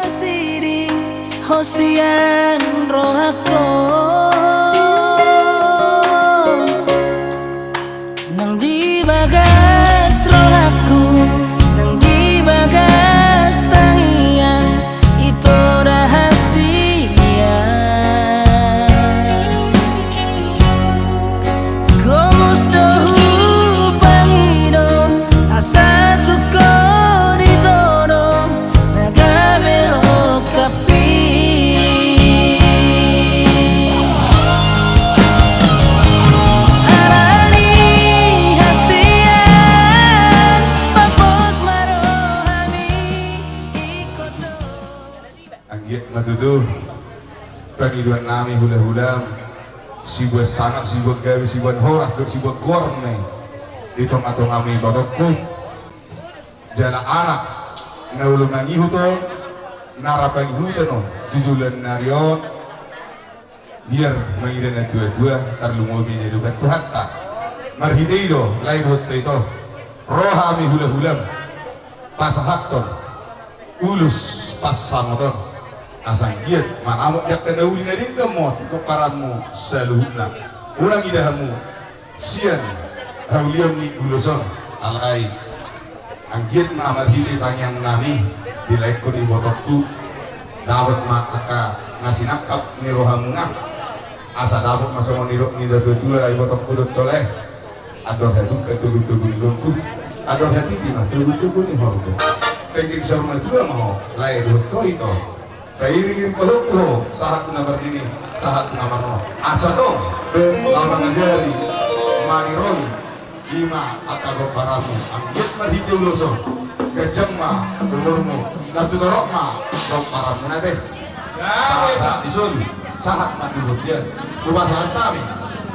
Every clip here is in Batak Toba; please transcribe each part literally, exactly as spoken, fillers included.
Siding ho sian rohangkon. Nang di bagas rohangku, nang di bagas tangiang, ito da hasian. Gomos do hupangido asa tung ho ditodong na gabe rongkap i. Alani hasian, pos ma rohami ingkon do. Anggiat ma tutu pangidoan nami hula-hula, sibuan sangap, sibuan gabe, sibuan horas dohot sibuan goar ma i di tonga-tonga ni ibotongku. Jala anak na olo mangihut on, na ra pangihuton on tu joloan ni ari on, biar mangida na tua-tua, tarlumobi na didok Tuhanta. Marhite i do lae dohot ito, roha hami hula-hula pasahathon ulos pansamotan, asa anggiat manamot di angka na uli na denggan ma tu pomparanmu saluhutna. Unang ida hamu sian haulion ni ulos on, alai anggiat ma marhite tangiang nami dilaehon ibotongku, dapot ma angka na sinangkap ni rohamuna, asa dapot ma songon nidok ni na tua-tua, ibotongku dohot Soleh. Andor halumpang togu-togu ni lombu, andor hatiti ma togu-togu ni horbo. Penggeng saur matua ma ho lae dohot ho ito. Pairing-iring pahompu ho sahat tu na marnini, sahat tu na marnono. Asa tong laho mangajari maniroi, i ma angka pomparanmu. Anggiat marhite ulos on ganjang ma umurmu, na tutorop ma pomparanmuna te. Sahat-sahat di solu, sahat ma tu bontean. Hupasahat hami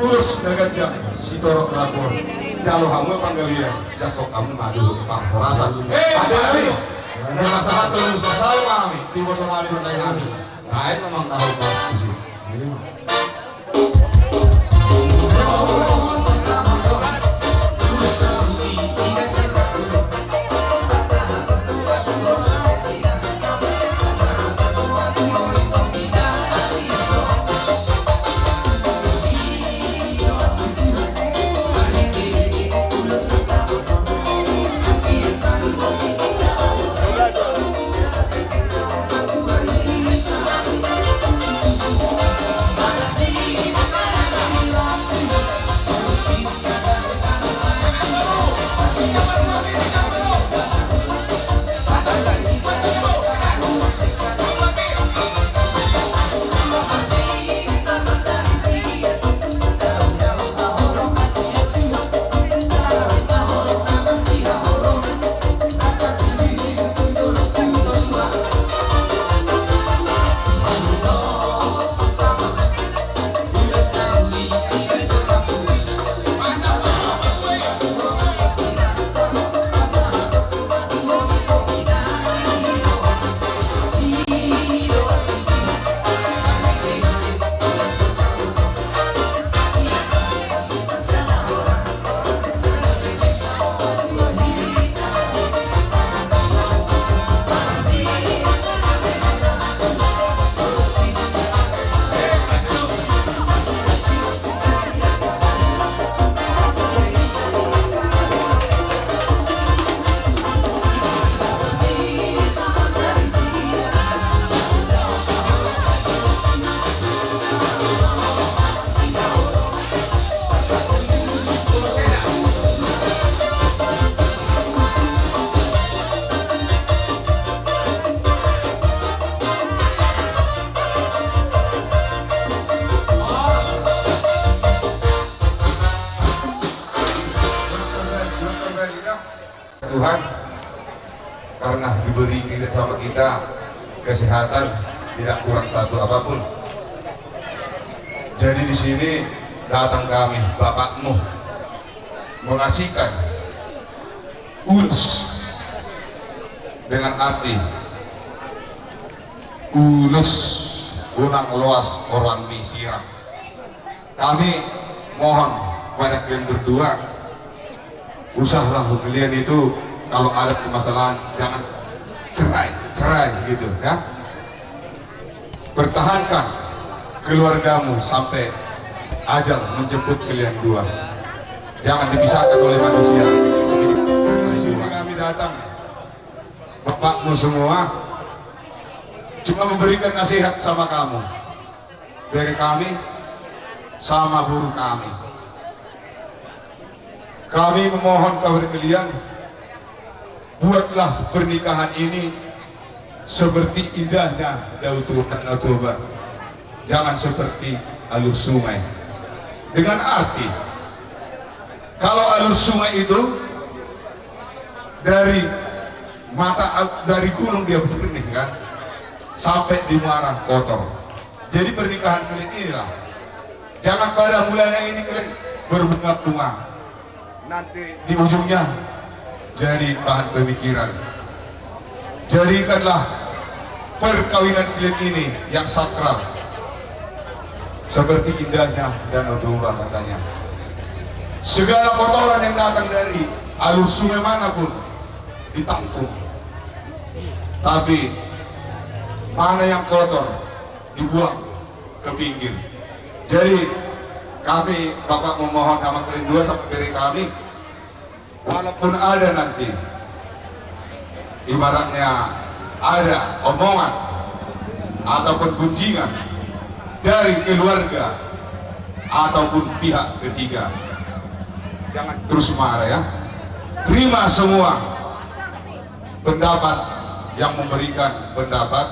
ulos na ganjang sitorop rambu on. Jalo hamu ma panggabean, jangkon hamu ma dohot parhorasan. Ate nami, na pasahathon ulos pansamotan nami tu iboto nami dohot lae nami. Baen ma amang na hombar tusi. Tuhan, karena diberi kita sama kita kesehatan, tidak kurang satu apapun. Jadi di sini datang kami, bapakmu, mengasihkan ulos dengan arti ulos unang loas oran ni sirang. Kami mohon kepada kalian berdua, usahlah kalian itu kalau ada permasalahan jangan cerai, cerai gitu ya. Pertahankan keluargamu sampai ajal menjemput kalian dua. Jangan dipisahkan oleh manusia. Kami datang, bapakmu semua, cuma memberikan nasihat sama kamu, bere kami, sama boru kami. Kami memohon kepada kalian, buatlah pernikahan ini seperti indahnya Danau Toba. Jangan seperti alur sungai. Dengan arti, kalau alur sungai itu dari mata, dari gunung dia jernih, kan, sampai di muara kotor. Jadi pernikahan kalian inilah, jangan pada mulanya ini kalian berbunga-bunga, nanti di ujungnya jadi bahan pemikiran. Jadikanlah perkawinan kalian ini yang sakral, seperti indahnya Danau Toba katanya. Segala kotoran yang datang dari alur sungai manapun ditampung, tapi mana yang kotor dibuang ke pinggir. Jadi kami, bapak, memohon sama kalian dua, sama bere kami, walaupun ada nanti ibaratnya ada omongan ataupun gunjingan dari keluarga ataupun pihak ketiga, jangan terus marah, ya. Terima semua pendapat yang memberikan pendapat,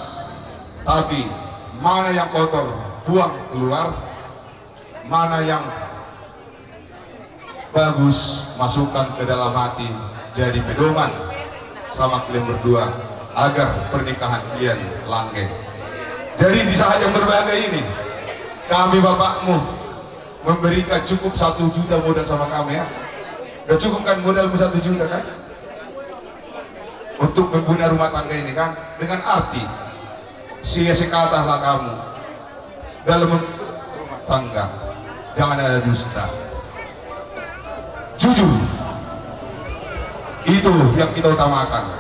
tapi mana yang kotor buang keluar, mana yang bagus masukkan ke dalam hati, jadi pedoman sama kalian berdua agar pernikahan kalian langgeng. Jadi di saat yang berbahagia ini, kami, bapakmu, memberikan cukup satu juta modal sama kami, ya. Udah cukup, kan, modalmu satu juta, kan? Untuk membina rumah tangga ini, kan, dengan arti, sia sekatalah kamu dalam mem-, rumah tangga, jangan ada dusta, jujur. Itu yang kita utamakan.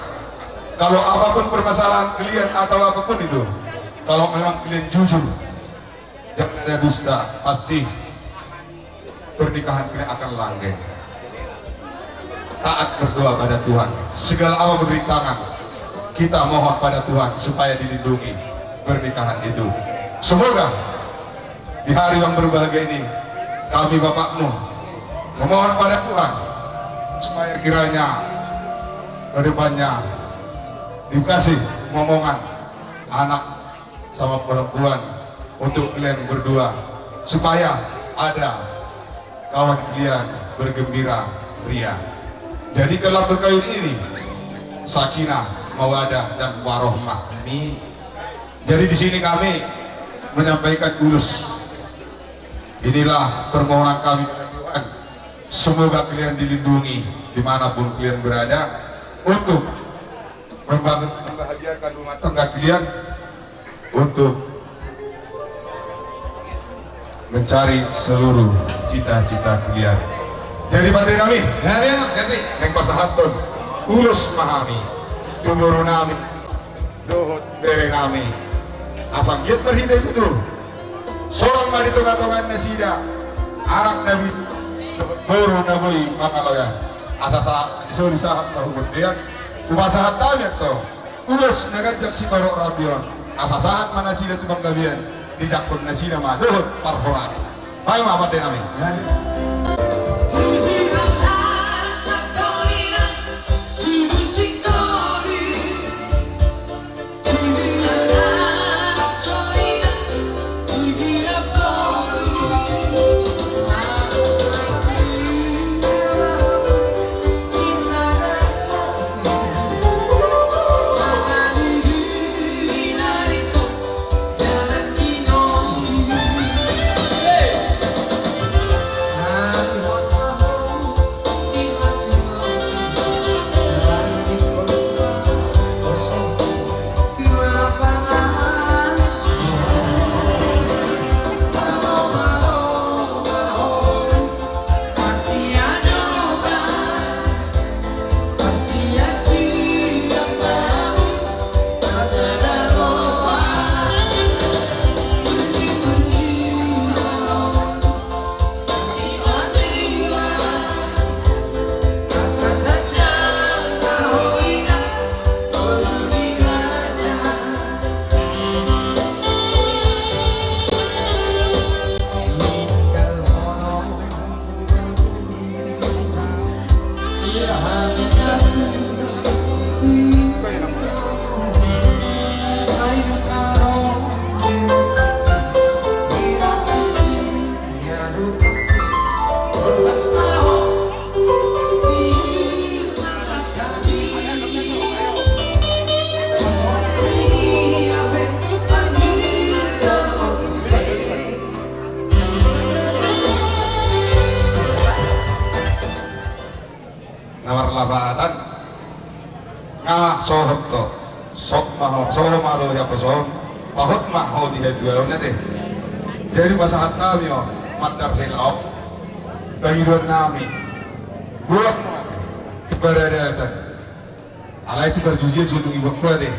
Kalau apapun permasalahan kalian atau apapun itu, kalau memang kalian jujur, jangan ada dusta, pasti pernikahan kita akan langgeng. Taat berdoa pada Tuhan. Segala apa pun rintangan, kita mohon pada Tuhan supaya dilindungi pernikahan itu. Semoga di hari yang berbahagia ini, kami, bapakmu, memohon pada Tuhan supaya kiranya ke depannya dikasih momongan anak sama perempuan untuk kalian berdua, supaya ada kawan kalian bergembira ria. Jadi, kelak berkawin ini sakinah, mawadah, dan warohmah. Amin. Jadi, di sini kami menyampaikan ulos. Inilah permohonan kami pada Tuhan. Semoga kalian dilindungi dimanapun kalian berada untuk membangun, membahagiakan rumah tangga kalian, untuk mencari seluruh cita-cita kalian. Jadi, pande nami, ya, ya, Mak, jadi, naeng pasahathon ulos ma hami tu boru nami dohot bere nami. Asa giat marhite tutu. Sorang ma di tonga-tonga nasida anak na bintu, boru na boi mangaloan. Asa sahat, di solu sahat ma tu bontean. Hupasahat hami antong ulos na ganjang sitorop rambion, asa sahat ma nasida tu panggabean, dijangkon nasida ma dohot parhorasan. Bahen ma, pande nami. Songon ma ro di haposoon, pahot ma ho di hatuaon ate. Jadi pasahat hami on mandar hela on, pangidoan nami. Buat tu paradaton. Alai tu parjujian so dung ibuat ho ate.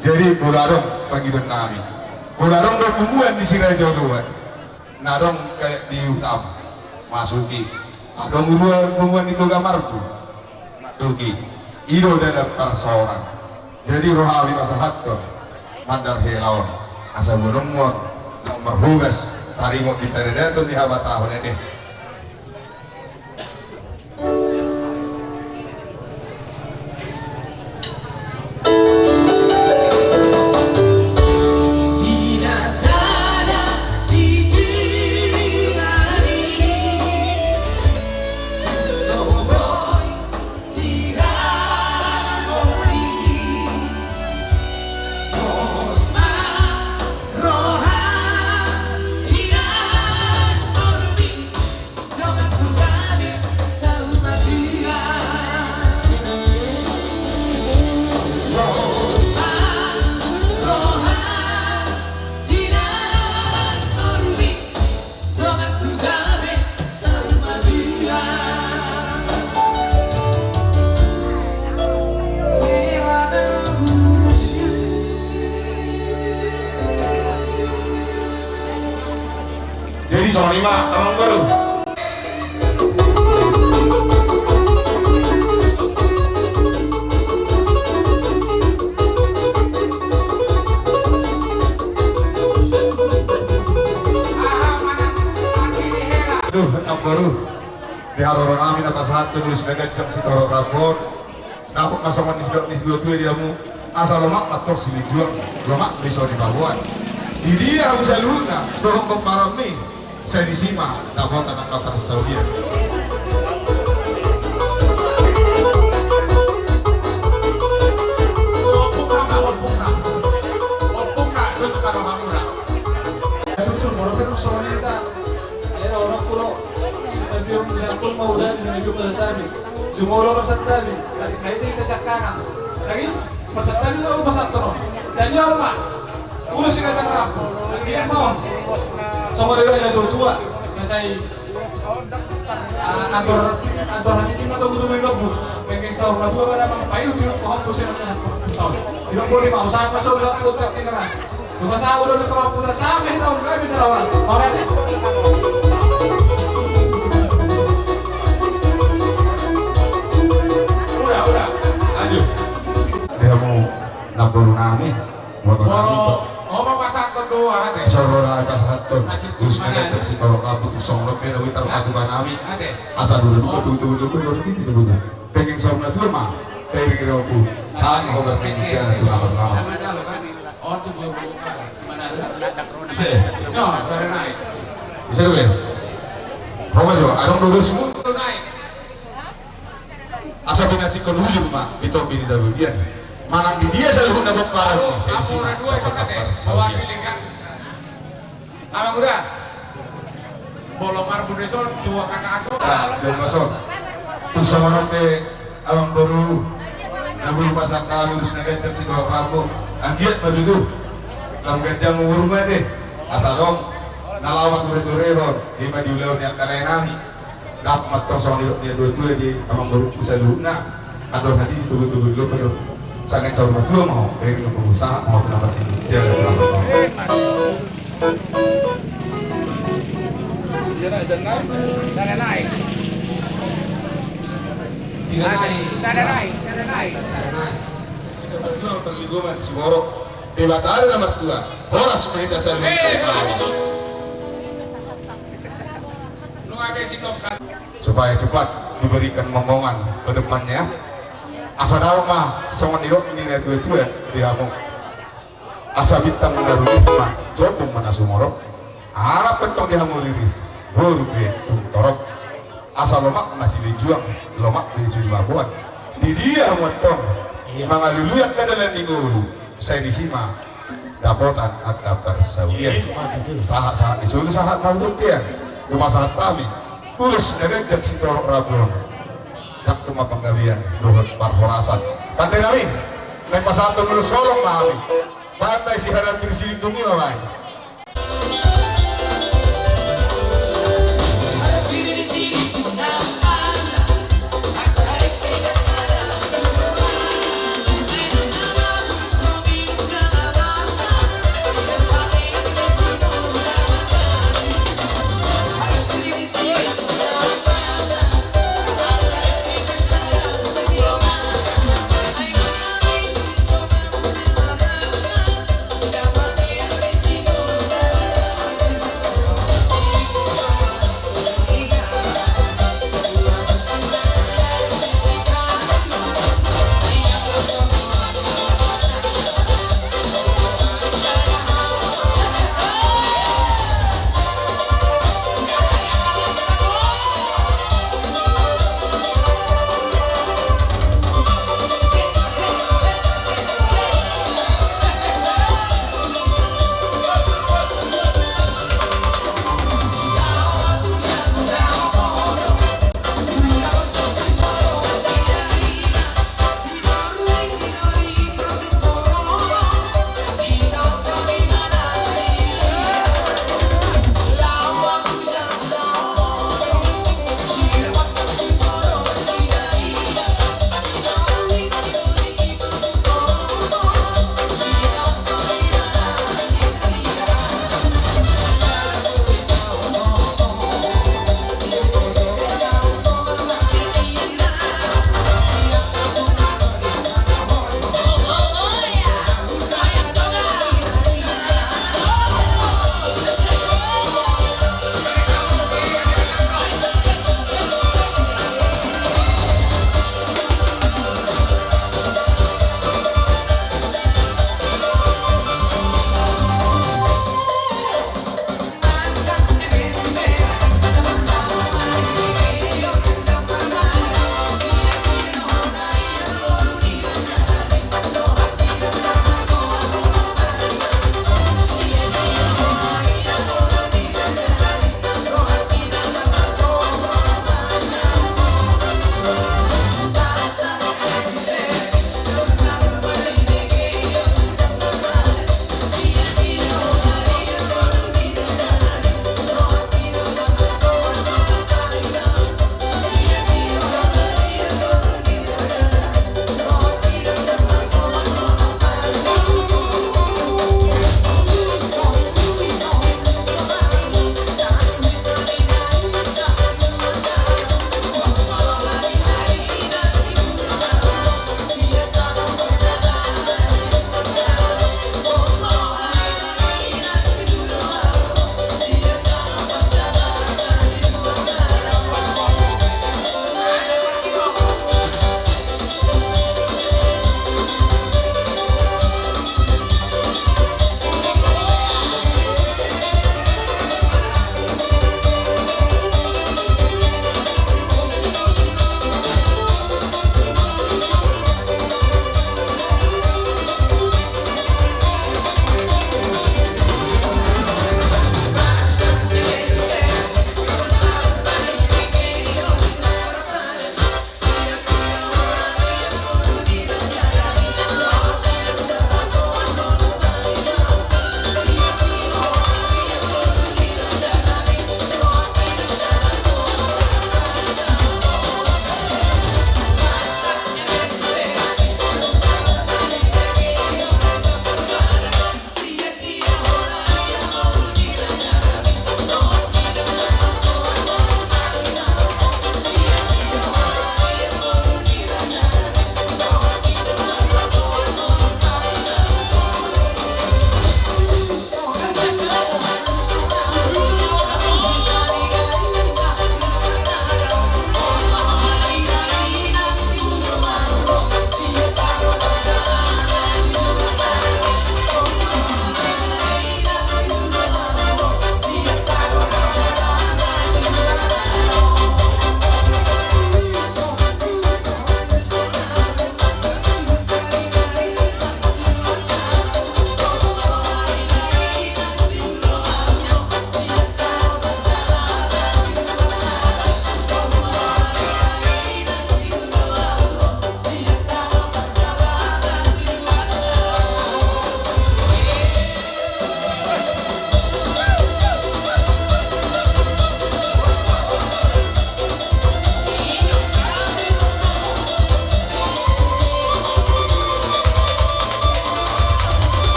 Jadi molo adong pangidoan nami, molo adong do punguan ni si Raja Oloan, na adong di hutam, masuk i. Adong punguan, punguan ni Toga Marbu, masuk i. I do dalan parsaoran. Jadi ro hami pasahathon mandar hela on, asa boanonmu on na marhogas taringot di paradaton ni habatahon ate. Jadi songon i ma, amang boru. Aduh, amang boru. Di haroro nami na pasahat tu ulos na ganjang sitorop rambu on. Dapot ma songon nidok ni situatua di hamu, asa lomak ma tong silinjuang, lomak ma i songon i paboan. Di dia hamu saluhutna dohot pomparanmi, sai disi ma dapotan angka parsaulian. Ompungna ma, ompungna. Ompungna do tu karohamuna. Tutur molo pe songon i ta. Alai ro, ro, ro. Sinabion, sinabion ma udan, sinabion ma sasabi. Jumolo marsantabi, tadi na ise hita siangkangan. Lagi marsantabi do pasahathon on. Jadi on ma. Ulos si ganjang rambu. Lagi dia ma on. Songon dia na tuatua. Na sai, ah, andor, andor hatiha ma togutogu i lombu. Penggeng saur matua ma na mangpaihut-ihut pahompu sian na taon. Di lombu ni ma usaha ma so ulos putar tinggal. Dung saur do na kawan putar sampe hita on gabe jala orang. Orang. Udah, udah. Lanjut. Dia mau nabolu nami. Buat orang. Oh, oh, pasahathon do, ate. Saur do na pasahathon. Ulos na ganjang sitorop rambu, tu songon on pe na huingot patupa nami. Ate. Asa dulu, dulu, dulu, dulu, dulu, dulu, dulu. Penggeng saur matua ma, penggeng saur matua. Sahat ma ho bersedia na tu nama-nama. Ise. Ise do be. Ho ma jo, adong do ulos mu. Asa pinantikhon hujur ma, pitombi ni tabudian. Manang di dia saluhutna pomparan. Sai disi ma dapotan parsaulian. Amang uda. Molo marbu dison, tua kakak aso. Nah, dia masuk. Tu songon on pe amang boru. Na boi pasahat hami ulos na ganjang sitorop rambu. Anggiat ma tutu lam ganjang umurmu ate. Asa adong na laho manggoregoreon, i ma di ulaon ni angka lae nami. Dapot ma tong songon nidok ni natuatua di amang boru saluhutna. Andor hatiha togutogu i lombu. Sangkan saur matua ma ho, penggeng na pengusaha ma ho tu nama tinggi. Jaga selamat ma ho. Tidak naik. Tidak naik. Tidak naik. Tidak naik. Sitorop matua, parlinggoman siborok. Debata do na martua. Horas ma hita saluhutna. Eh, betul. Nunga be sitongkat. Supaya cepat diberikan momongan ke depannya. Asa dapot ma songon nidok ni natuatua di hamu. Asa bintang na rumiris ma, jombu ma na sumorop. Ala pe tong di hamu riris, boru pe tung torop. Asa lomak ma silinjuang, lomak ma i songon i paboan. Di dia hamu antong mangalului angka dalan ni ngolu, sai disi ma dapotan angka parsaulian. Sahat-sahat ni solu sahat ma tu bontean. Dung pasahat hami ulos na ganjang sitorop rambu on, dapot ma panggabean dohot parhorasan. Pande nami, naeng pasahathon ulos holong ma hami. Baen ma i si Harapir Silintung i ma baen.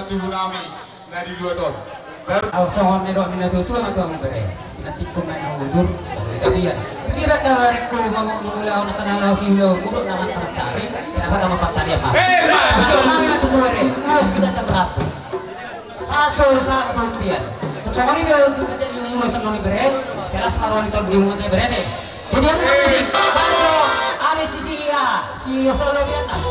Tubu nami na di luat on. Baru au songon na didok ni na tuatua ma tu hamu bere. Nanti ku main hamu udur. Tapi ya, jadi raka barengku, manguk ni mula on, kena laos ilo, kudok nama tarik-tarik. Kenapa nama pancari apa? Eh, ma, betul. Nama tubu bere. Kau sudah jam berapa? Saso sa ketontian. Songon i do, jadi mula songon i bere. Jelas maroli tondimuna bere ne. Jadi aku masih baso, ada sisi ya, si Yosolo di atas.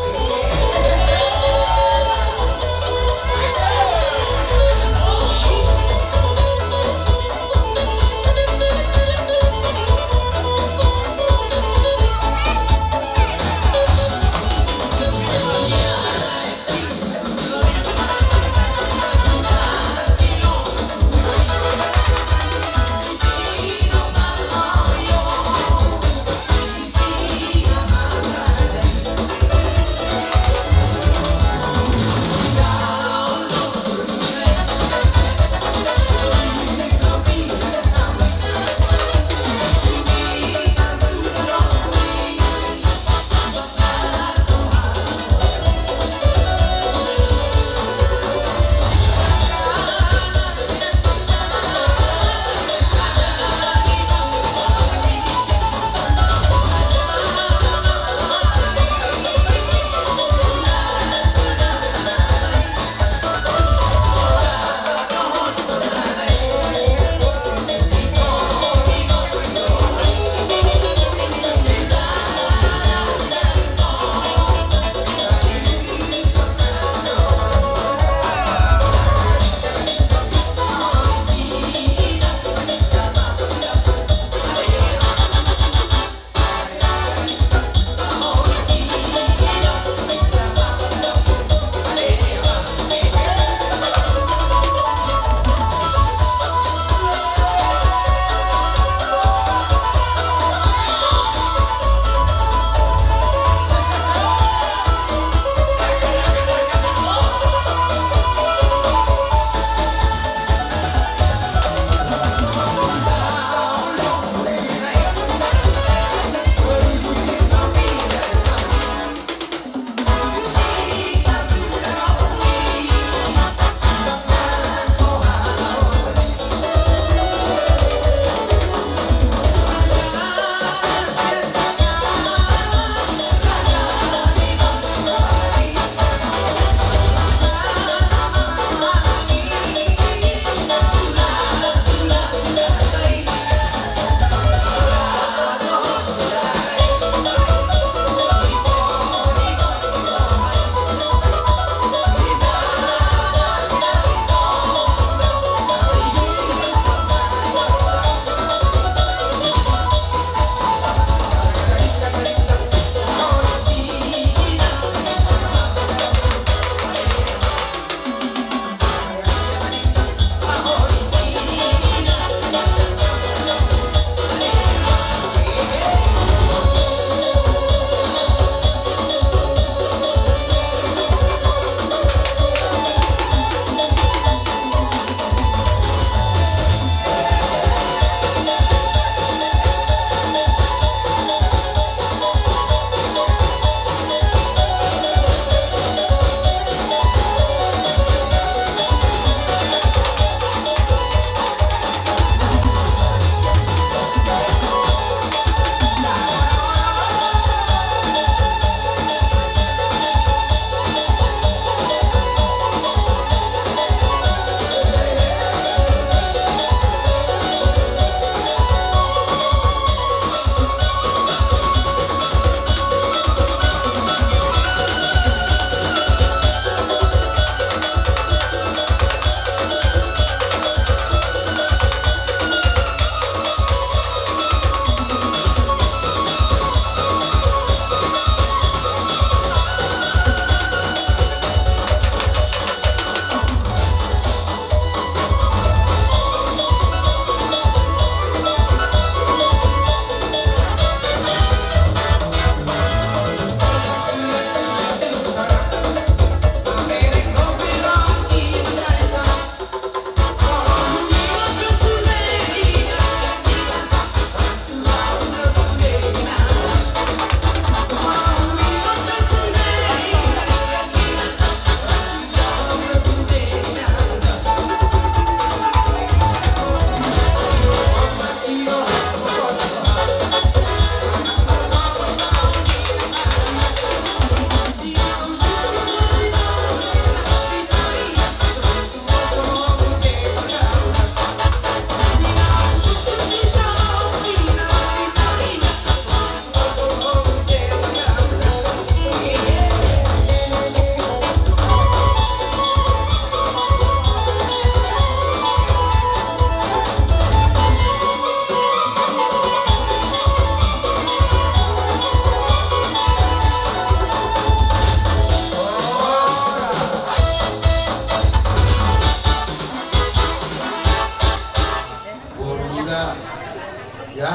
Ya,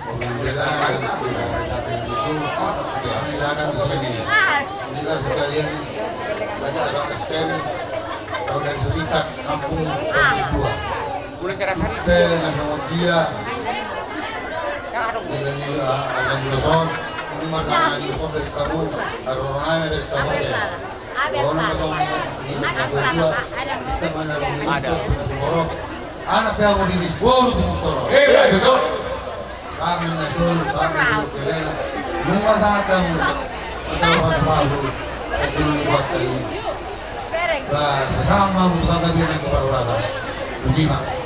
pembinaan kita datang itu, kami datang di sini. Inilah sekalian, saya ada S T M, kalau dari Serikat Kampung Dua. Pe na songon dia. Dengan dia, dengan dia son, ini marga ni son dari kamu, arorongan dari kamu ya. Anak pe amu di boru tu motor. Eh, betul. Kami na solu, kami na solu. Nunga datang. Atau pas baru. Kecil buat kali. Ba, sama, sama dia nanti baru rata. Begini.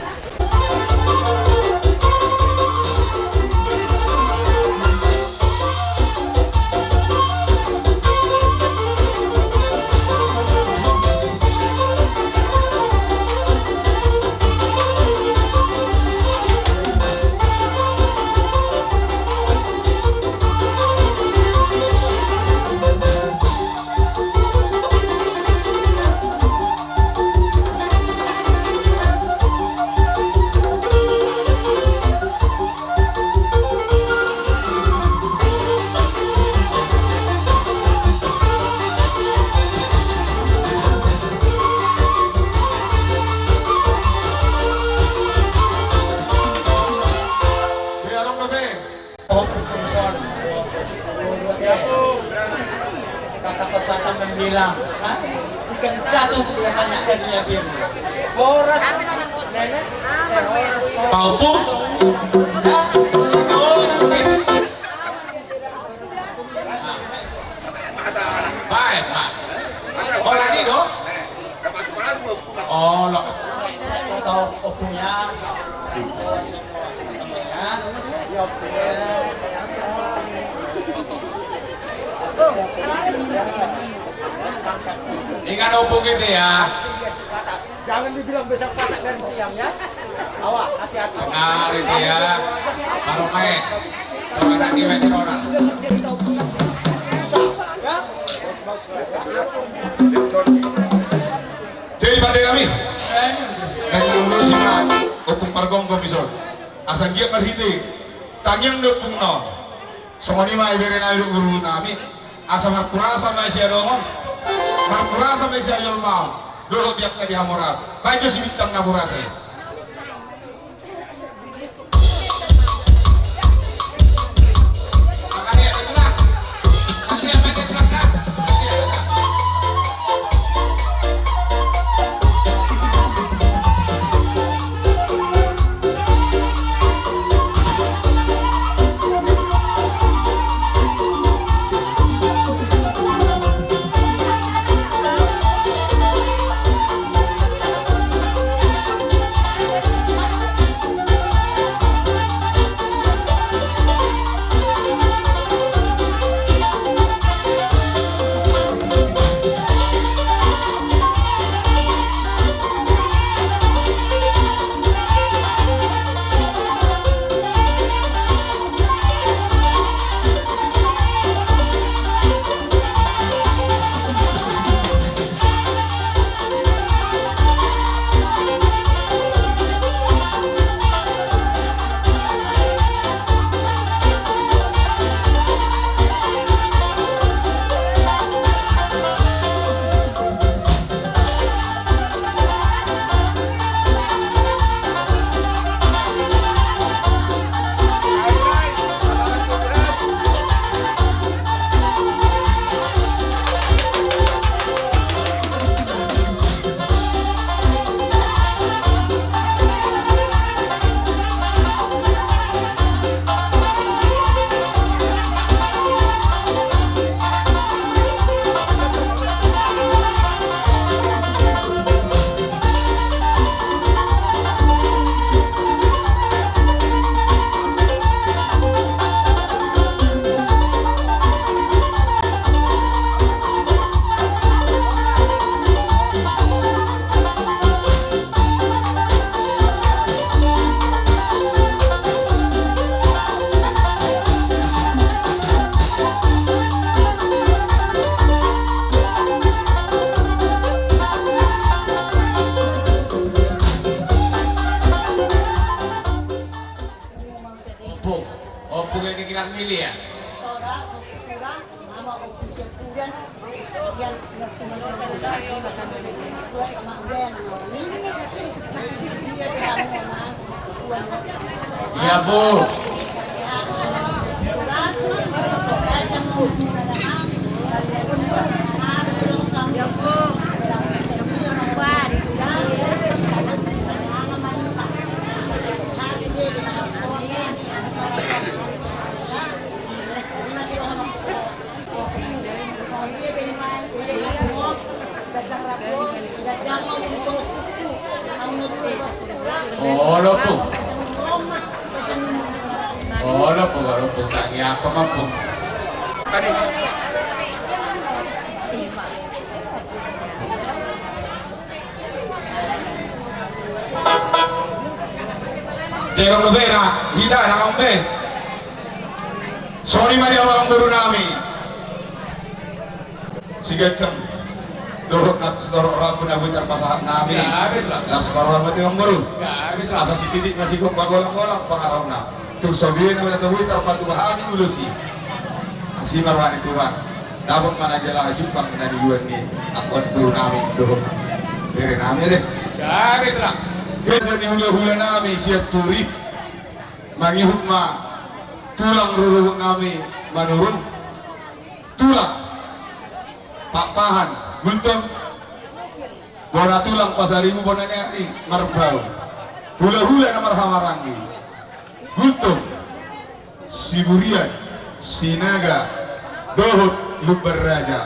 Kata pepatah bilang, ha? Ikan jatuh ke tengah airnya biru. Horas. Nenek. Horas. Pak Ompung. Ya. Baik, Pak. Holan i do? Olo. Atau Ompung ya. Ingat Ompung itu ya. Jangan dibilang besar pasak dari tiang ya. Awas, hati-hati. Benar itu ya. Baru main. Kalau anak dia masih orang. Jadi pande nami. Nang ulos i ma Ompung pargonggo dison. Asa anggiat marhite tangiang ni ompungna on. Songon i ma ibebere nami dohot guru nami. Asa marpurasa ma isi adong on. Marpurasa ma isi jolma on. Dohot di angka di hamoraon. Baen jo si bintang na purasa i. Iya. Iya, Bu. Olo, Pu. Olo, Pu, olo, Pu, tangi apa, Pu? Tadi. Jero no bena, hita na on be. Songon i ma di amangboru nami. Sigancang. Dohot na sitorop rambu na boi tarpasahat nami. Las ma roha ma tu amangboru. Asa sititik ma sigompa golanggolang pangarahutna. Tung so boi na boi tarpatupa hami ulos i. Asi ma roha ni Tuhan. Dapot ma na jala jumpang na niuduan ni amangboru nami dohot bere nami de. Jadi hulahula nami Sianturi. Mangihut ma tulang rorobot nami Manurung. Tulang Pakpahan Gultom. Bona tulang Pasaribu bona ni ari Marbau. Hulahula na marhahamaranggi Gultom, Siburian, Sinaga dohot Lumban Raja,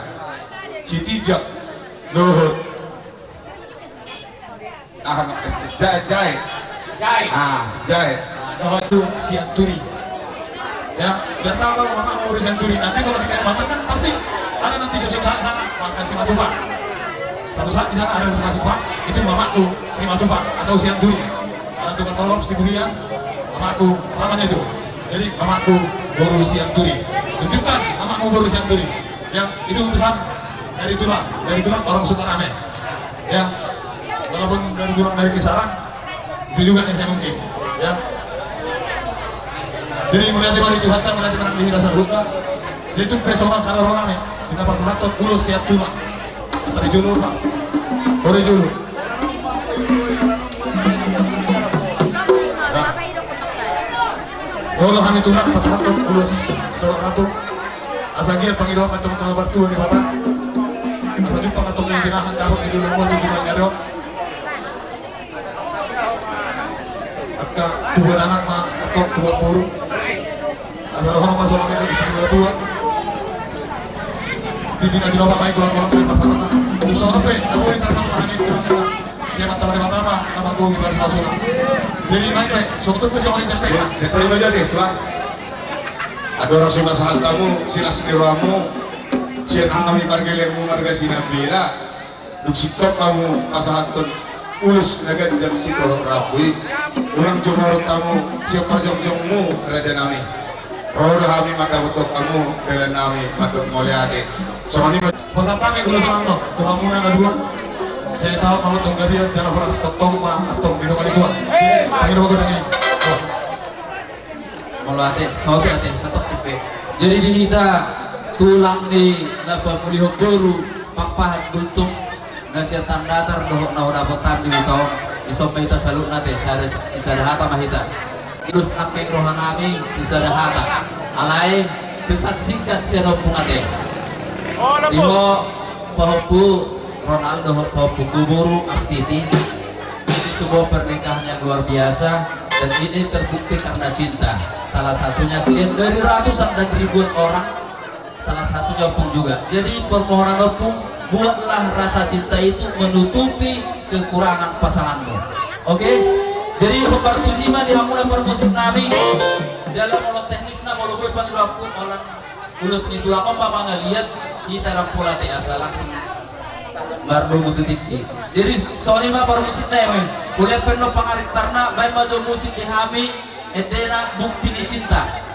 Sitinjak dohot Aha, jae, jae. Jae. Ah, jae. Nah, dohot tu Sianturi. Ya, biar tahu kalau mama mau urus Sianturi. Nanti kalau di Kalimantan kan pasti ada nanti sosok sana, sana, maka Simatupang. Satu saat di sana ada Simatupang, itu mamaku Simatupang atau Sianturi. Ada tukang tolong Siburian, mamaku, selamanya itu. Jadi mamaku boru Sianturi. Tunjukkan mamamu boru Sianturi. Ya, itu pesan dari tulang, dari tulang orang Sukarame. Ya, walaupun dari tulang dari Kisarang, itu juga yang saya mungkin. Ya. Jadi mauliate ma di Tuhanta, mauliate ma nang di hita saluhutna. Jadi tu pe songon hata roha nami, di na pasahathon ulos sian tulang. Tadi jolo, Pak. Bore jolo. Nah. Molo hami tulang pasahathon ulos sitorop ratu. Asa giat pangidoan antong tu na martua Debata. Asa jumpang antong na nidok, dapot di dulu mo tu jumpang ni ari on. Angka tubuan anak ma antong tubuan boru. Asa roha ma songon i di si tua-tua. Di tina di lopa mai golang-golang mai pasaran. Usaha pe na boi tarpatupa hami tulang. Sian mata mata mata ma na manggohi pasu-pasuna. Jadi mai pe songon i pe songon i pe. Jadi ma jadi tulang. Andorang so pasahat hamu silas ni rohamu sian hami pargelengmu marga Sinambela. Dung singkop hamu pasahathon ulos na ganjang sitorop rambu i, unang jumorot hamu sian parjongjongmu raja nami. Ro do hami mandapothon hamu dalan nami mandok mauliate. Songon i ma. Pasahat hami ulos on tu hamuna na dua. Sai sahat ma antong gabe jala horas tongtong ma antong didok ni Tuhan. Pangido ma godang i. Molo ate, saotik ate, satopik pe. Jadi di hita tulang ni na pamulihon boru Pakpahan Gultom na sian Tanah Datar dohot na hudapot hami di huta on, dison ma hita saluhutna ate, sada, sisada hata ma hita. Ulos nangkin roha nami sisada hata. Alai pesan singkat sian ompung ate. Di ho pahompu Ronaldo dohot pahompu boru Astiti. Ini sebuah pernikahan yang luar biasa dan ini terbukti karena cinta. Salah satunya kalian dari ratusan dan ribuan orang, salah satunya ompung juga. Jadi permohonan ompung, buatlah rasa cinta itu menutupi kekurangan pasanganmu. Oke? Jadi hombar tusi ma di hamuna parmusik nami. Jala molo teknisna molo boi pangidoanku, molo ulos ni tulang on ma mangaliat, hita ndang pola ate asa langsung mardomu tu tingki. Jadi songon i ma parmusikna eme. Hulean pe annon pangarittarna, baen ma jo musik di hami, endena Bukti ni Cinta.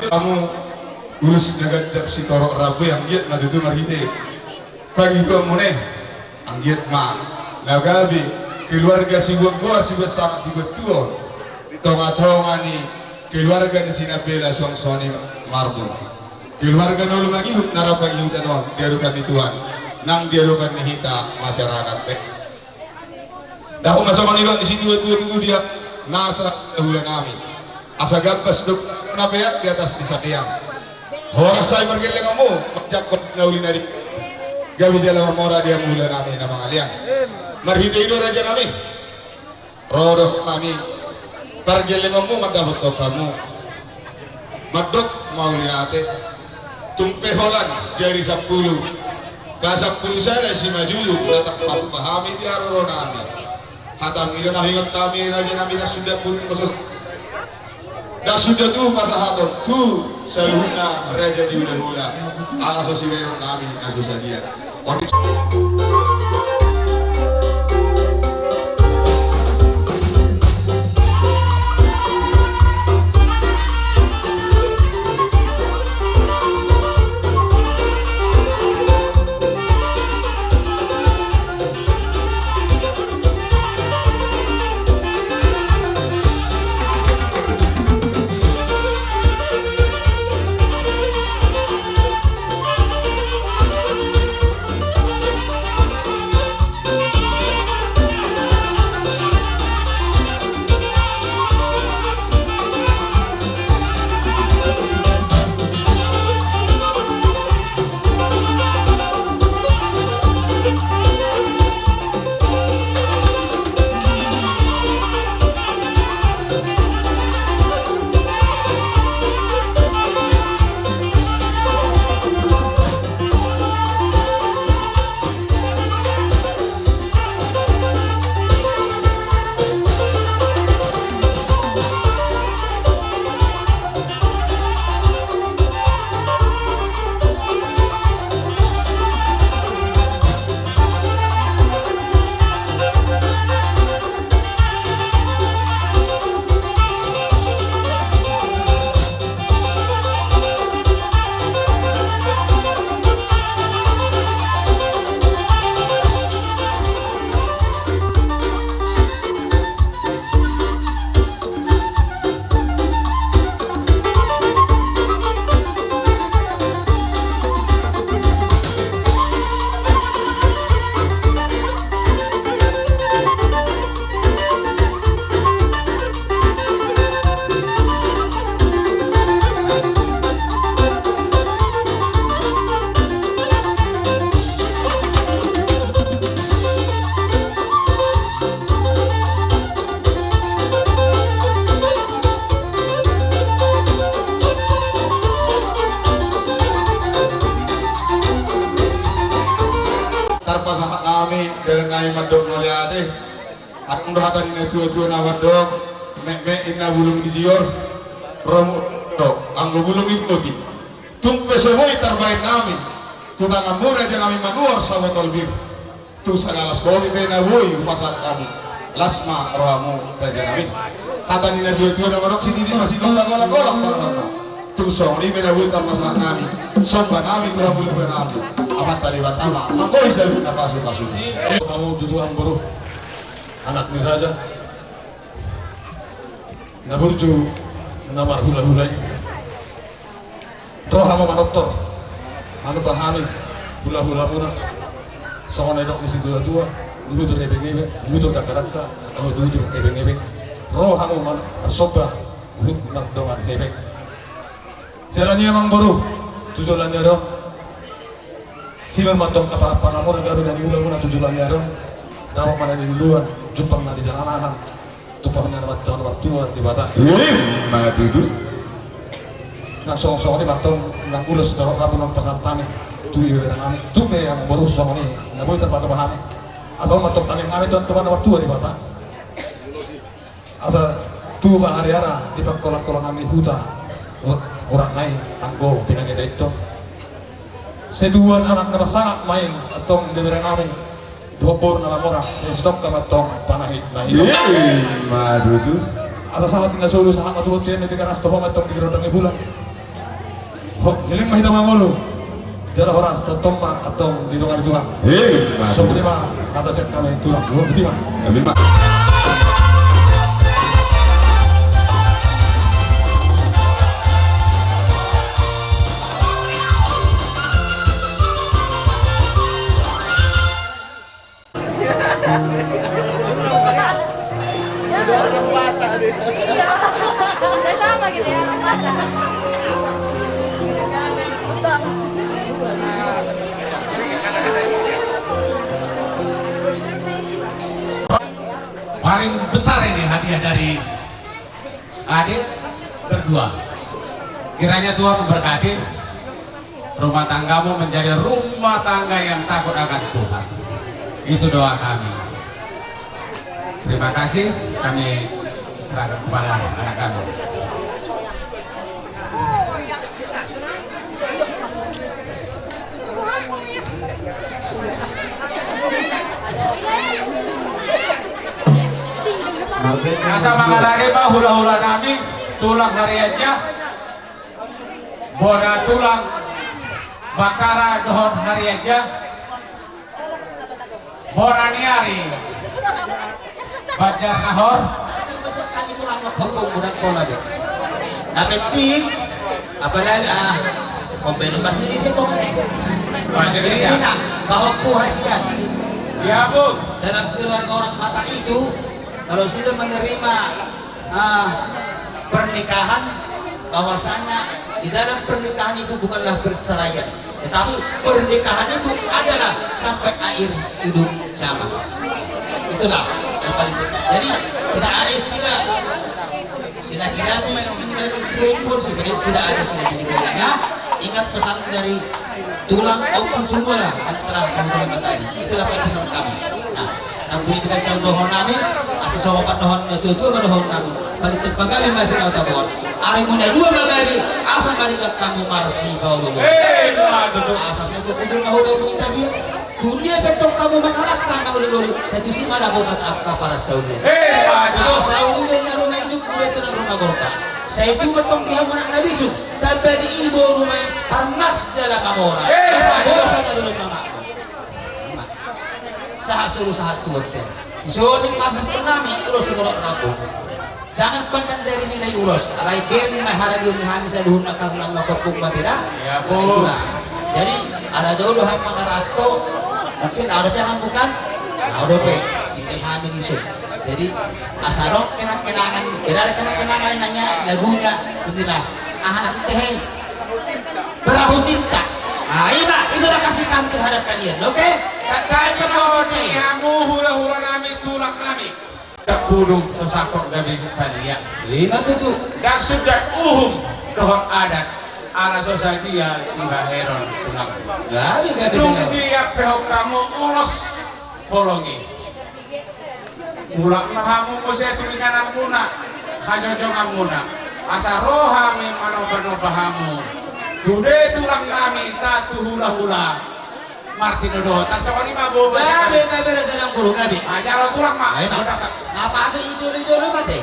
Hamu ulos na ganjang sitorop rambu, anggiat ma tutu marhite pangihutmuna i, anggiat ma na gabe keluarga sibuat goar, sibuat sangap, sibuat tuo, tongatonga ni keluarga ni si Nambela suang songon i marbun. Keluarga na olo mangihut na rap pangihuton on di adopan ni Tuhan, nang di adopan ni hita masyarakat pe. Dahut ma songon i dohot ni situatua tutu di nasa hulahula nami. Asa gambas do na peak di atas ni sakean. Horas sai pargellengonmu manjangkon na uli na di gabe jala mamora di hamu hulahula nami na mangalean. Marhite i do raja nami, ro do hami pargellengonmu mandapothon hamu. Mandok mauliate. Tung pe holan jari sampulu, pasampulu sada simanjujung, na tarpatupa hami di haroro nami. Hatamu i do na huingot hami raja nami, na suda pun kosos, na suda tu pasahaton tu saluhutna raja ni hulahula. Ala so sibahenon nami na so sadia. Tarpasahat nami, dalan nami mandok mauliate. Adong do hata ni natuatua na mandok, metmet inna bulung di jior, romo do anggo bulung i boti. Tung pe so boi tarbahen nami tu tanganmu raja nami manuhor sabotol bir, tung sagalas kopi pe na boi hupasahat hami, las ma rohamu raja nami. Hata ni natuatua na mandok, sititi ma sitong, golanggolang panganon. Tung songon i pe na boi tarpasahat nami somba nami tu hulahula nami. Amanta Debata ma manggohi saluhut na pasupasu. Hamu tutu amangboru, anak ni raja, na burju, na marhulahula i. Ro hamu manortor manumpak hami hulahulamuna. Songon na nidok ni situatua, di hutur ebeng-ebeng, di hutur dangkadangka, di hutur ebeng-ebeng, ro hamu marsomba huhut mardongan hepeng. Jala nian amangboru, tu joloan ni ari on, silehon ma antong pangampunan muna gabe na niulamuna tu joloan ni ari on. Dapot ma na niluluan, jumpang na nijalahan, tumpahon ni amanta na martua Debata. Ima tutu. Nang songon songon i ma antong nang ulos sitorop rambu na pasahat hami tu ibebere nami. Tung pe amangboru songon i na boi tarpatupa hami, asa on ma antong tangiang nami tu Amanta na martua Debata, asa tubu ma hariara di pangkolangkolangan ni huta Urakna i anggo pinangido i antong. Sai tubuan anak na marsangap ma i antong ibebere nami, dohot boru na mamora, sai sitongka ma antong panahit na i. Ima tutu. Asa sahat na solu sahat ma tu bontean, na tigaras toho ma antong di gondang ni bulan. Ho, leleng ma hita mangolu. Jala horas, tongtong ma antong didongani Tuhan. Emma tutu. Songon i ma hata sian hami tulang. Ho, botima. Emma. Paling besar ini hadiah dari adik berdua. Kiranya Tuhan memberkati rumah tanggamu menjadi rumah tangga yang takut akan Tuhan. Itu doa kami. Terima kasih, kami serahkan kepada anak kami. Asa mangalari ma hulahula nami, tulang Harianja, bona tulang Bakara dohot Harianja, bona ni ari Banjar Nahor. Kami tulang Mokokung, udah pola be. Na penting, apalagi, ah, kompeni pas ini saya kok ini. Jadi ini, nah, bahwa ku hasian. Ya, Bu. Dalam keluarga orang Batak itu, kalau sudah menerima, ah, pernikahan, bahwasanya di dalam pernikahan itu bukanlah perceraian, tetapi pernikahan itu adalah sampai akhir hidup zaman. Itulah yang paling penting. Jadi, tidak ada istilah, istilah tidak ada yang meninggalkan si Bongkol, si Bongkol, tidak ada istilah demikiannya. Ingat pesan dari tulang maupun semua lah yang telah memberi materi. Itulah pesan kami. Nah, nampuna di kacau dohon nami, asa sopan dohon, tutua dohon nami. Paling tepat kami masih kau tabuan. Ari muna dua magari, asa mari kamu marsi bau dulu. Eh, betul. Asa mari kau kujur kau udah punya tabiat. Dunia petong kamu makalahkan na uli-uli. Satu si mana bokat angka para sauli. Eh, betul. Sauli dan rumah ijuk, udah tenang rumah gorka. Saya itu petong dia mana nabi su. Tanpa di ibu rumah parmas jala mamora. Eh, saya itu apa kalau mama. Sahat solu sahat tuan te. Isoling masa ternami, terus sekolah rabu. Jangan pandang dari nilai ulos. Alai ben ma hara dion ni hami saluhutna kamu nang mapopung ma beda. Ya, Bu. Itulah. Jadi, ada dulu ham mangarato. Mungkin ada pe ham bukan? Ada pe. Tinggal hami nisun. Jadi, asa dong kenang-kenangan. Beda ada kenang-kenangan nanya lagunya. Inilah. Ah, anak itu, hei. Perahu cinta. Ah, ima, itulah kasih kami terhadap kalian, oke? Santai, perahu ni, hamu hulahula nami, tulang nami. Dak pudung sesakok gabe sipaliak. Ima tutu. Dak sudah uhum dohot adat, ala so sadia sibahenon tulang. Gabe, gabe. Dung dia pehok kamu ulos holong i. Mulak ma hamu muse tu ingananmuna, hajojonganmuna. Asa ro hami manomba-nomba hamu. Sude tulang nami satu hulahula. Martin Dodo, tak songoni ma bobo. Gabe, gabe, raja nang guru, gabe. Aja lo tulang ma. Ayo, ma. Apa ada ijo-ijo lo mate?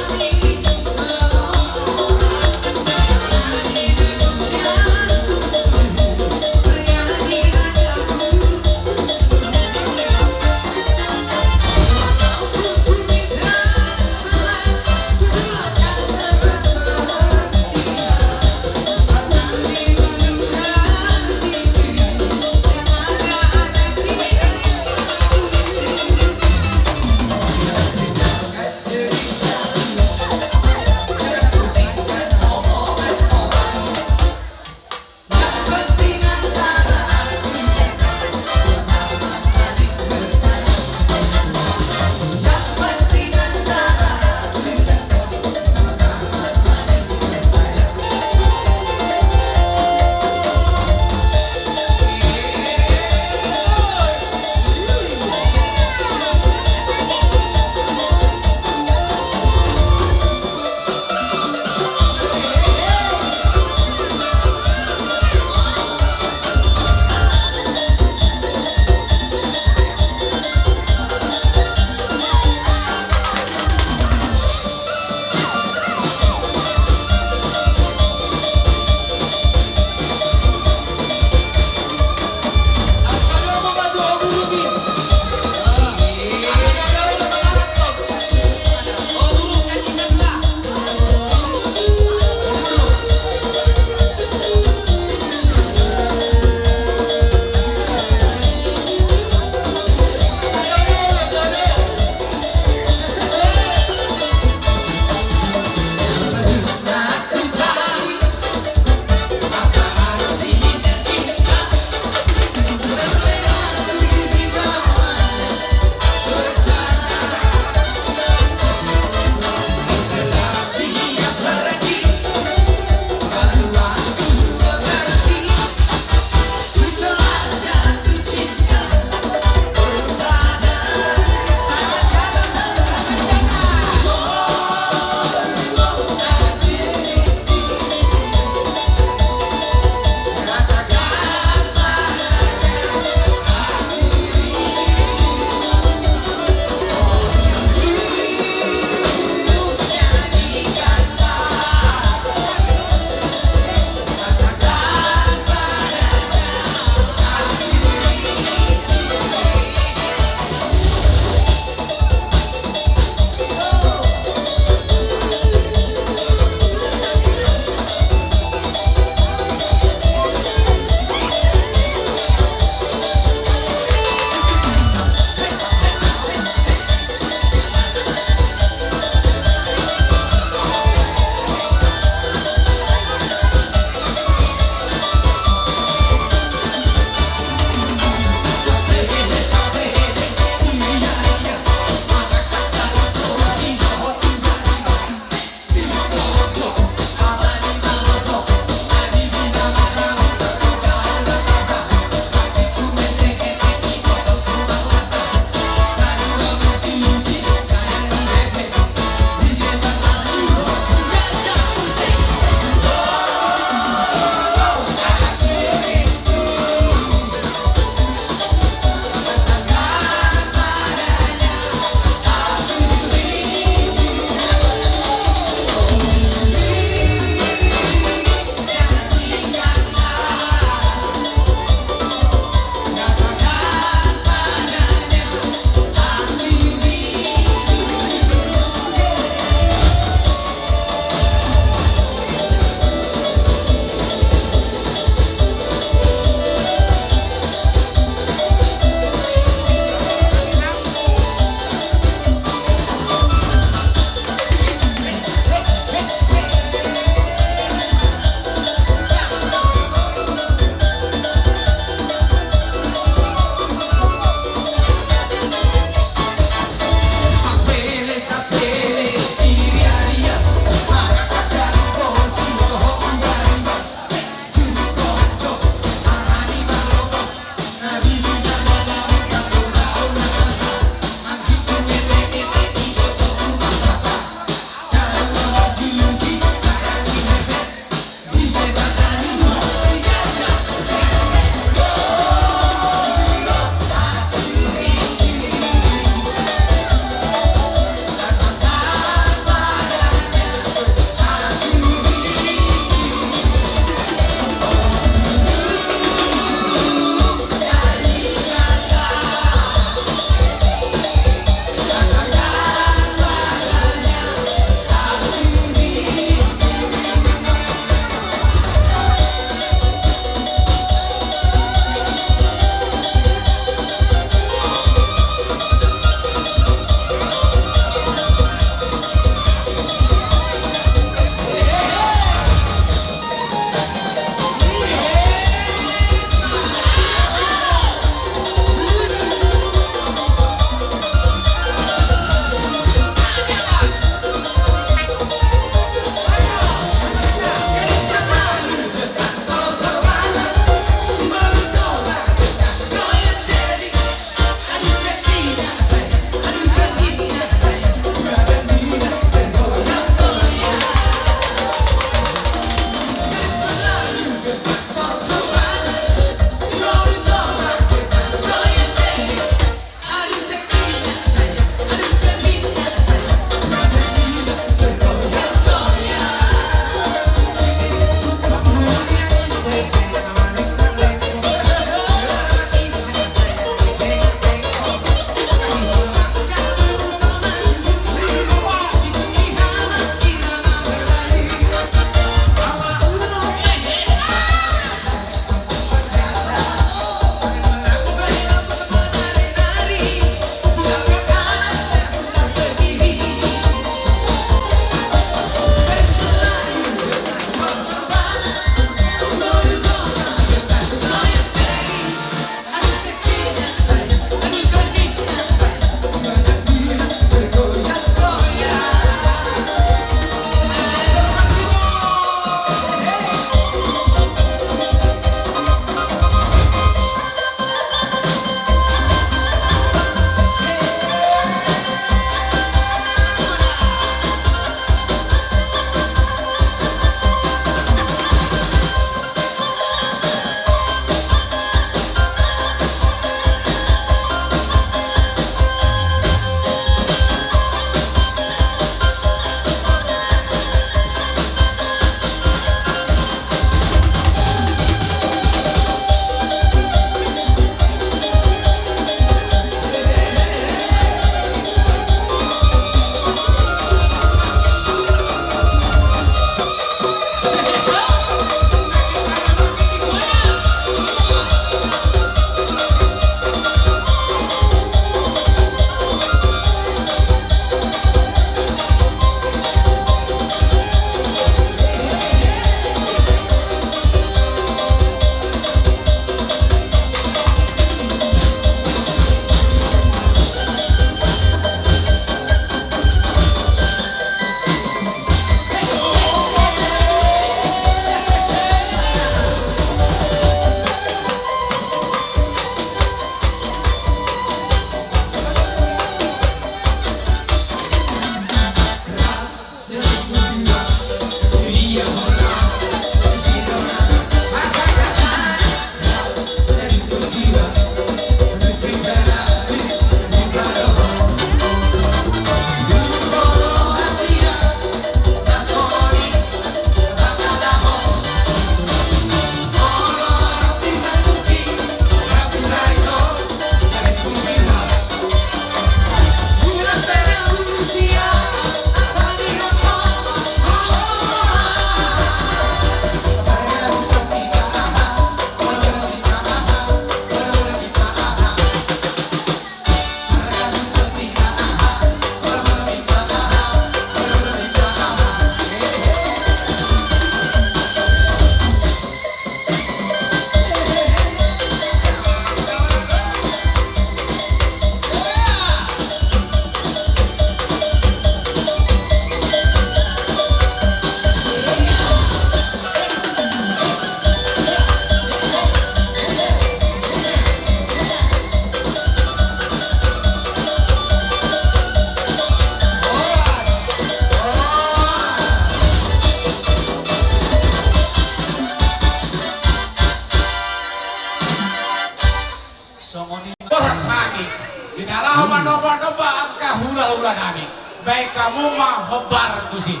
Songon i ma. Borat nami, di na laho manomba-nomba angka hula-hula nami. Baen hamu ma hombar tusi.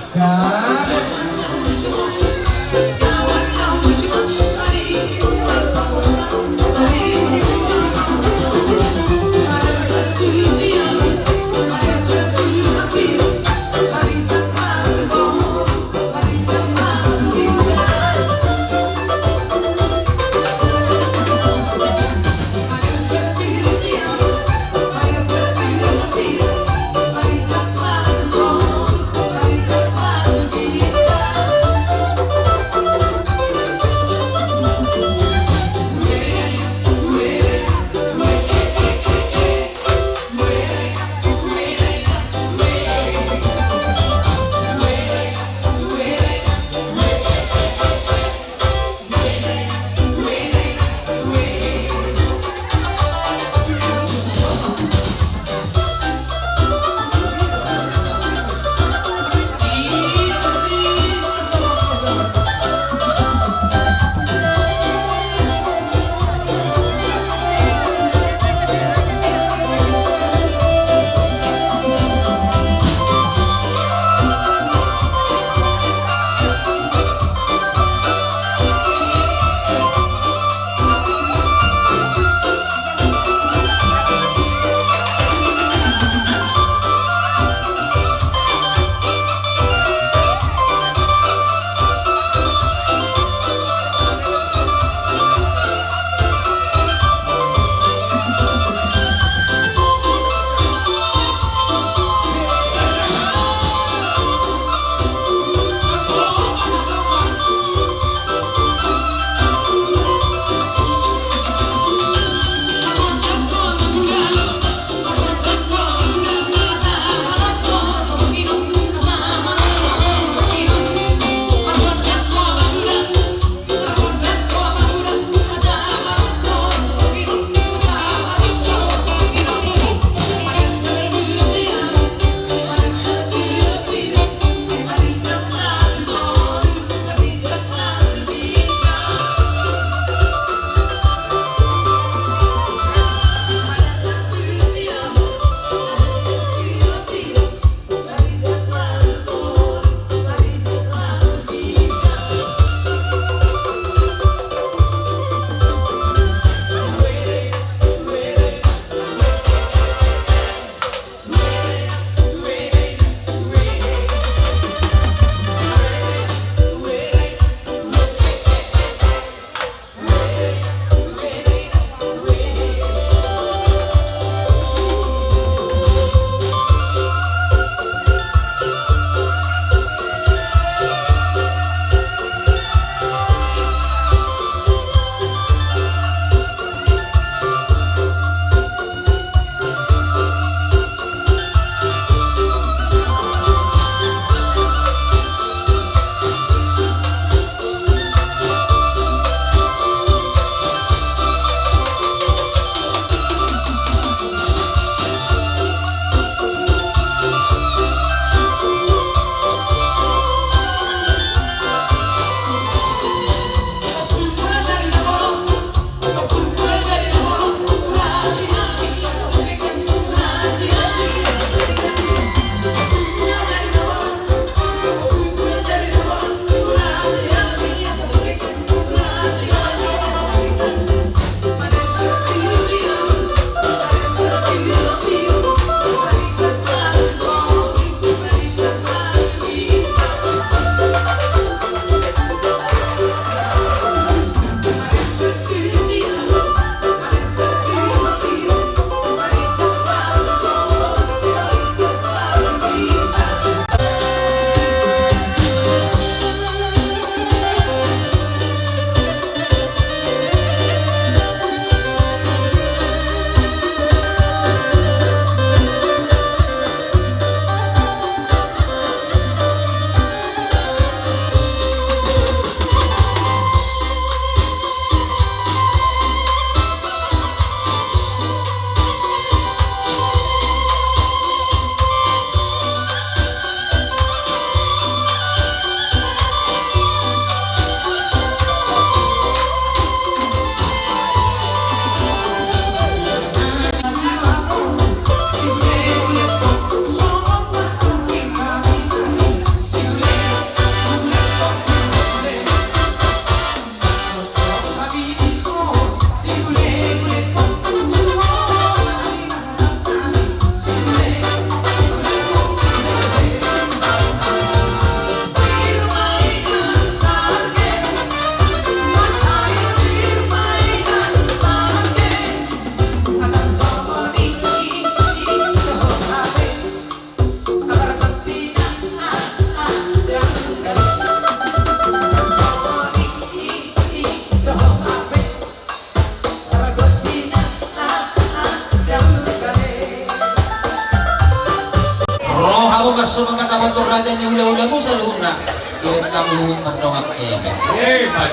Songon na mantor raja ni hula-hulamu saluhutna, iret hamu mardongan kebe.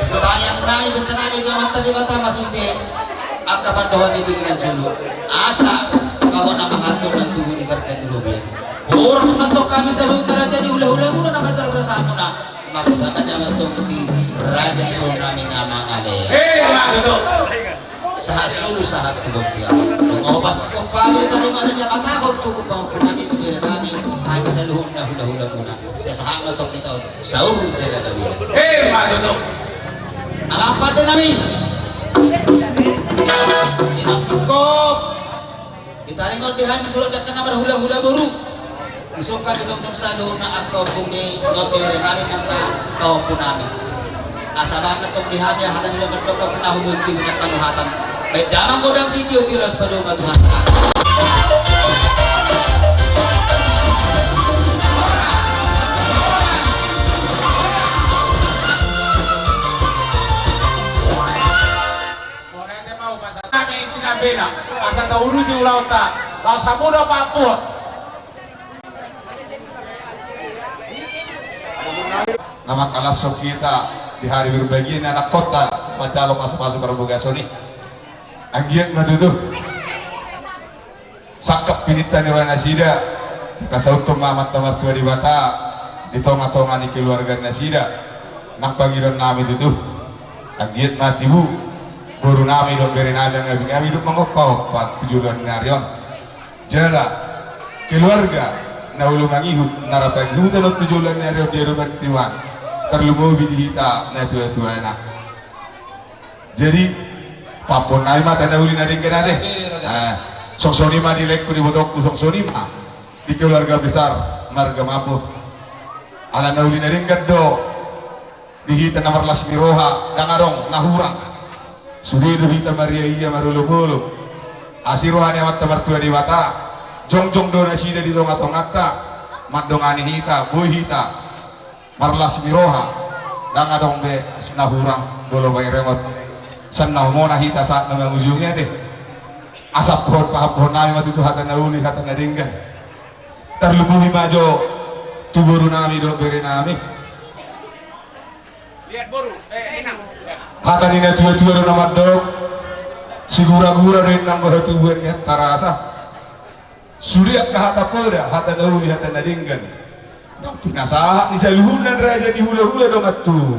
Tangiang nami, benta nami tu Amanta Debata marhite angka pandohan i tu di na jolo, asa gabe na mangatur na tubu di garda ni robean. Horas mantong hami saluhutna raja ni hula-hulamuna na manjalo perasaanmuna. Marhite angka jaman tong di raja ni roha nami na mangale. Sahat solu sahat tu bontean. Nunga hupasahat hami taringot ni amantamu tu pahompu nami, tu bere nami, hami saluhutna hula-hulamuna. Sahat ma tong hita on saur jala gabe. Amang pande nami. Inang singkop. Ditaringot di hami surat angka na marhula-hula boru. Disungkun di tongtong saluhutna angka ompung ni bere nami nang na pahompu nami. Asa bahen tong di hami hata ni lomo tongtong na hubunti dengan panuhatan. Baik damang godang sitio tilas padoma Tuhan. Mauliate ma hupasahat hami sinambela, asa tauduti ulaonta, laos hamu do pampuhon. Na mangkalashon hita di hari berbahagia ni anakkonta, manjalo pasu-pasu parbagason i. Anggiat ma tutu. Sangkap pininta ni roha nasida, dipasauthon ma Amanta Martua Debata di tonga-tonga ni keluarga nasida. Nang pangidoan nami tutu, anggiat ma tibu boru nami dohot bere nami, angabingabi dohot mangompa-ompa tu joloan ni ari on. Jala keluarga na olo mangihut, na ra pangihuton on tu joloan ni ari on di adopan Tuhan, tarlumobi di hita natua-tuana. Jadi, pampuhon nami ma hata na uli na denggan ate. Songon i ma di laengku, di ibotongku, songon i ma di keluarga besar marga Mambo. Ala na uli na denggan do di hita na marlas ni roha, ndang adong na hurang. Sude do hita mariaia marolopolop. Asi roha ni Amanta Martua Debata, jongjong do nasida di tonga-tonganta, mandongani hita, boi hita marlas ni roha, ndang adong be na hurang, molo baen rengot. Sian na umona hita sahat na mangujungi ate. Asa pahompu-pahompu nami ma tutu hata na uli, hata na denggan. Tarlumobi ma jo tu boru nami dohot bere nami. Hata ni natua-tua do na mandok, sigura-gura do inna anggo hatubuan ni hata rasa. Sude angka hata poda, hata na uli, hata na denggan, naung pinasahat ni saluhutna raja ni hula-hula dongan tu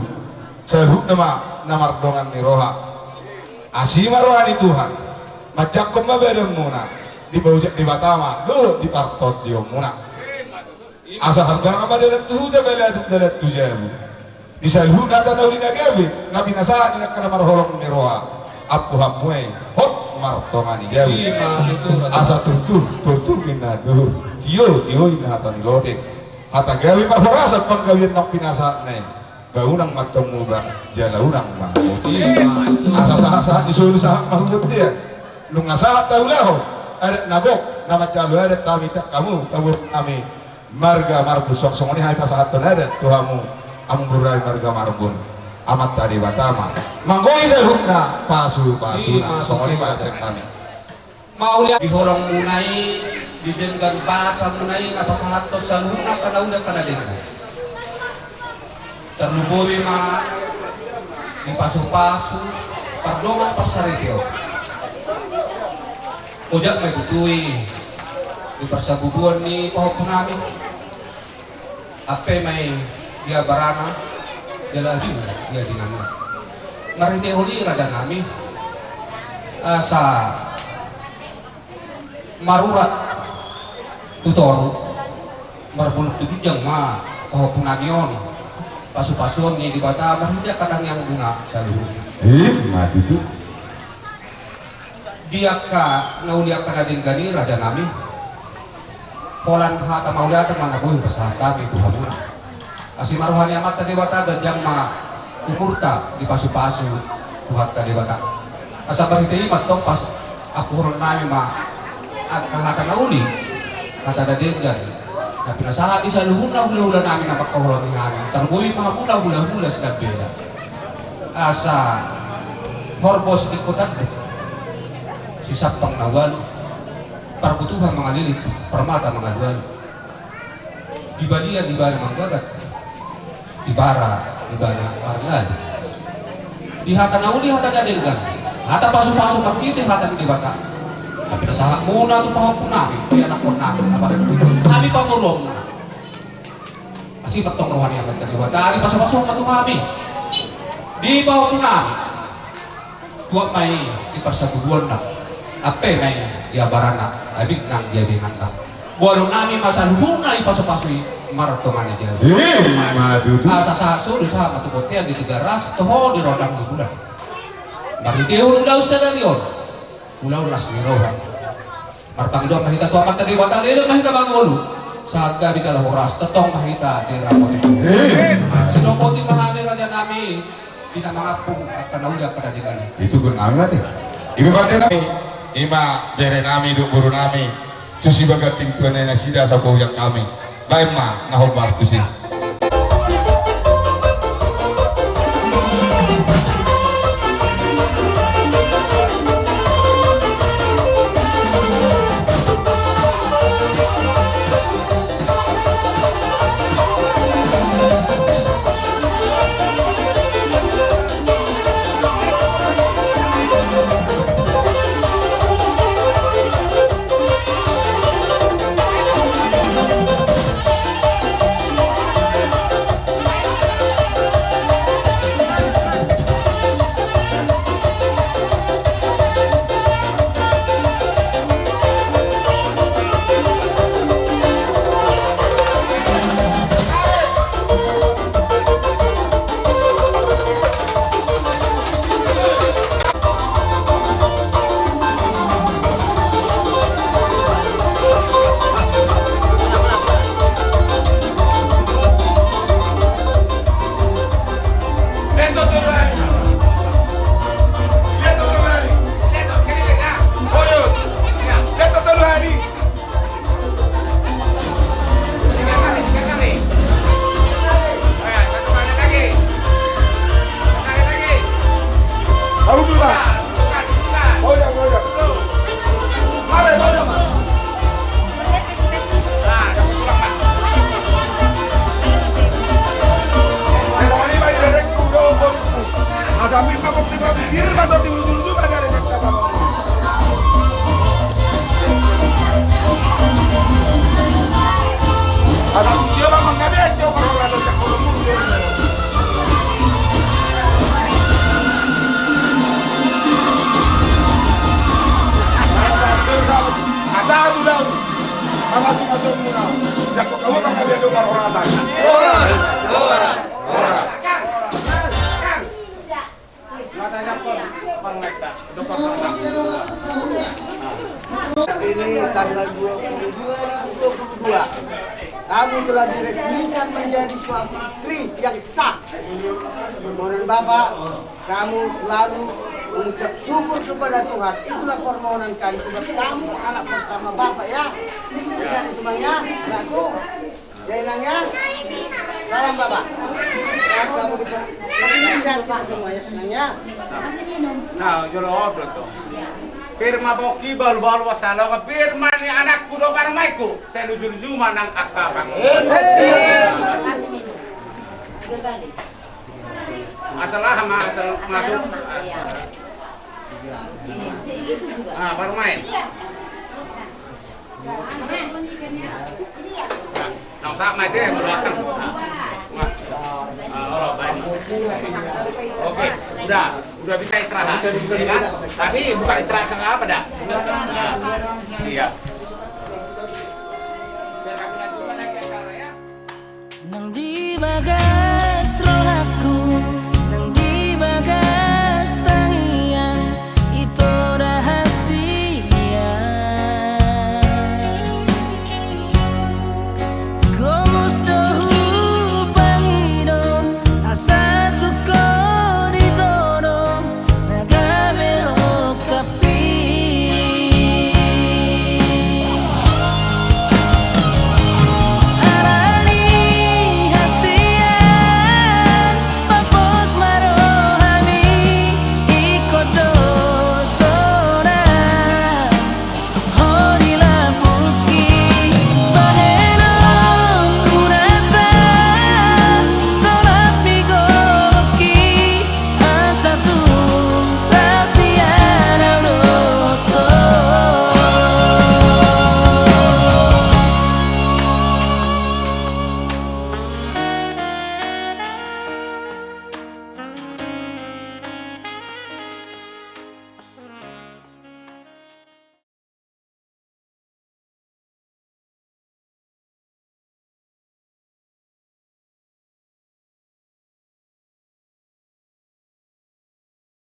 saluhutna ma na mardongan ni roha. Asi ma roha ni Tuhan, manjangkon ma badanmuna, dipaojak Debata ma dohot di partondionmuna. Asa harbangan ma dalan tu huta, balatuk dalan tu jabu. Di saluhutna hata na uli na gabe na pinasahat ni angka na marholong ni roha, ampuhanmuna i hot martonga ni jabu. Asa turtur, turtur ninna anduhur, tio, tio ninna hata ni lote. Hata gabe marhorasan panggabean naung pinasahatna i. Ba unang mantong muba jala unang ma. Asa sahat-sahat ni solu sahat ma tu bontean. Nunga sahat taulahon adat na gok na manjalo adat hami sian hamu, hamu hami marga Marbun. Songon i hami pasahathon adat tu hamu, amang boru nami marga Marbun. Amanta Debata ma manggohi saluhutna pasu-pasuna. Songon i ma sian hami. Mauliate di holongmuna i, di denggan basamuna i na pasahathon saluhutna angka na uli, angka na denggan. Tarlumobi ma di pasu-pasu pardongan parsaripeon. Ojak ma i tutu i di parsabubuan ni pahompu nami. Ampe ma i dia barana, dia lalu dia dinami. Marhite holi raja nami, asa marurat tu toru, marbulung tu ginjang ma pahompu nami on. Pasu-pasuon ni Debata marhite angka tangiangmuna saluhutna. Ima tutu. Di angka na uli, angka na denggan i raja nami, holan hata mauliate ma na boi hupasahat hami tu hamuna. Asi ma roha ni Amanta Debata, ganjang ma umurta di pasu-pasu Tuhanta Debata. Asa marhite i mantong pasampuhon nami ma angka hata na uli, hata na denggan na pinasahat ni saluhutna hula-hula nami na mangkaholongi hami. Tarlumobi ma hamuna hula-hula sinambela. Asa horbo sitingko tanduk, sisampang na ualu, parbutuha mangalilit, parmata mangalualu. Di balian ibana manggagat, di bara ibana marngalu. Di hata na uli hata na denggan, hata pasupasu marhite hata ni Debata. Tapi na sahat muna tu pahompu nami, tu ianakhon nami, na pada hami pamoruon muna. Asi ma tong roha ni Amanta Debata, ari pasupasu ma tu hami. Di pahompu nami. Tuat ma i di parsatuluonna, ampe ma i di abarana, abit nang di abenganna. Boanon nami ma saluhutna i pasupasu i martonga ni jabu. Ima tutu. Asa sahat solu sahat ma tu bontean di Tigaras, toho di rondang ni bulan. Marhite ulaon sadari on, ulaon las ni roha. Marpangidoan ma hita tu Amanta Debata, leleng ma hita mangolu. Sahat gabe jala horas, tongtong ma hita diramoti. Ima. Sidok boti ma hami raja nami, di na mangampung angka na uli angka na denggan. Itu benar nami. Ima bere nami, ima bere nami dohot boru nami. Tusi baganting tuan nasida sapoyak hami. Baen ma na hombar tusi. Ini tanggal dua puluh dua ribu dua puluh dua, kamu telah diresmikan menjadi suami istri yang sah. Permohonan Bapak, kamu selalu mengucap syukur kepada Tuhan. Itulah permohonan kami, sebab kamu anak pertama Bapak, ya. Ingat itu, Bang, ya, anakku. Ya, Inang, ya. Salam, Bapak. Sehat kamu, bisa sehat kita semua, ya, Inang, ya. Nah, jolo odo to. Pir ma pongki, balu-balu, wasalo, pir ma ni anakku dohot parumaenku. Sai luju-luju ma nang angka pang. Asal aha ma, asal masuk. Ah, parumaen. Nah, sama aja yang belakang. Nah, Mas. Ah, oh, baik. Oke, udah, udah bisa istirahat, ya kan? Tapi bukan istirahat ke apa dah? Nah, iya. Biar kami lanjutkan lagi acara, ya. Nang di bagas